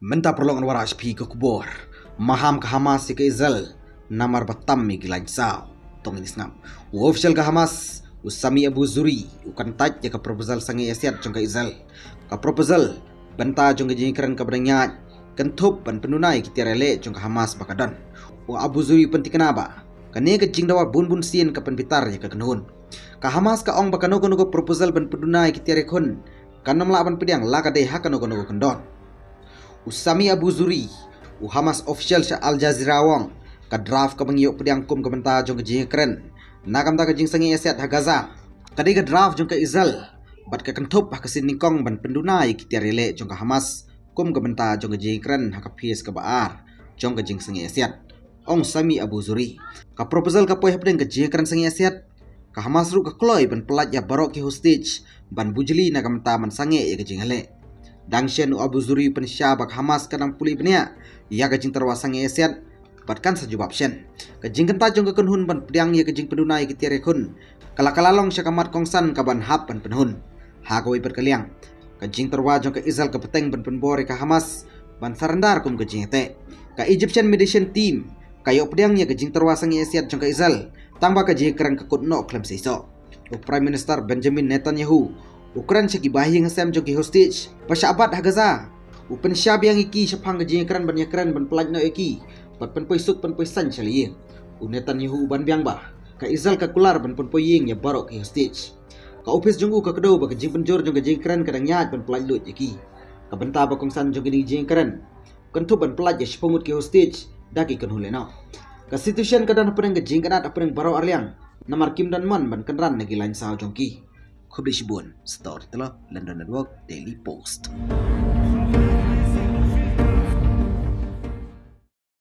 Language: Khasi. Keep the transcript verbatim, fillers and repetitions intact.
Mynta paralok ngan wallam ïa phi ka khubor. Maham ka Hamas ïa ka Israel namar ba tam ïa ki lain saw. To ngin sngap. U official ka Hamas, u Sami Abu Zuri, u kyntait ïa ka proposal sangeh ïasiat jong ka Israel. Ka proposal bynta jong ka jingïakren kaba dang ïaid, kynthup ban pynduna ïa ki tiar ïaleh jong ka Hamas ba ka don. U Abu Zuri u pynthikna ba kane ka jingdawa bun bun sien ka pynbitar ïa ka kynhun. Ka Hamas ka ong ba kano kano ka proposal ban pynduna ïa ki tiar ïakhun kan ym lah ban pdiang la ka dei ha kano kano ka kyndon. U Sami Abu Zuri, u Hamas official sha Al Jazeera u ong, ka draft kaba ngi ïoh pdiang kum ka bynta jong ka jingïakren na ka bynta ka jingsangeh ïasiat ha Gaza, ka dei ka draft jong ka Israel, bad ka kynthup ha ka sien nyngkong ban pynduna ïa ki tiar ïaleh jong ka Hamas kum ka bynta jong ka jingïakren ha ka phase kaba ar jong ka jingsangeh ïasiat. Ong Sami Abu Zuri, ka proposal ka poi hapdeng ka jingïakren sangeh ïasiat. Ka Hamas ruh ka kloi ban pyllait ïa baroh ki hostage ban bujli na ka bynta ban sangeh ïa ka jingïaleh. Dang shen u Abu Zuri u pynshai ba ka Hamas ka dang pule bniah ïa ka jingtyrwa sangeh ïasiat bad kan sa jubab shen. Ka jingkyntait jong ka kynhun ban pdiang ïa ka jingpynduna ïa ki tiar ïakhun ka la kylla long sha ka mat kongsan kaban hap ban pynhun. Ha kawei pat ka liang, ka jingtyrwa jong ka Israel ka bteng ban pynbor ïa ka Hamas ban surrender kum ka jingïateh. Ka Egyptian Mediation Team ka ïoh pdiang ïa ka jingtyrwa sangeh ïasiat jong ka Israel, tang ba ka jingïakren ka kut noh khlem seisoh. U Prime Minister Benjamin Netanyahu u kren sha ki bahaïing hasem jong ki hostage ba shah bat ha Gaza. U pynshai biang ïa ki shaphang ka jingïakren ban ïakren ban pyllait noh ïa ki bad pynpoi suk pynpoi saiñ sha la ïing. U Netanyahu u ban biang ba ka Israel ka kular ban pynpoi ïing ïa baroh ki hostage. Ka ophis jong u ka kdew ba ka jingpynjur jong ka jingïakren ka dang ïaid ban pyllait luid ïa ki. Ka bynta ba kongsan jong kine ki jingïakren kynthup ban pyllait ïa shiphew ngut ki hostage da ki kynhun lehnoh. Ka situation ka don hapdeng ka jingkynad hapdeng baroh arliang namar kim don mon ban kynran na ki lain saw jong ki. Khublei shibun. Storyteller, London Network, Daily Post.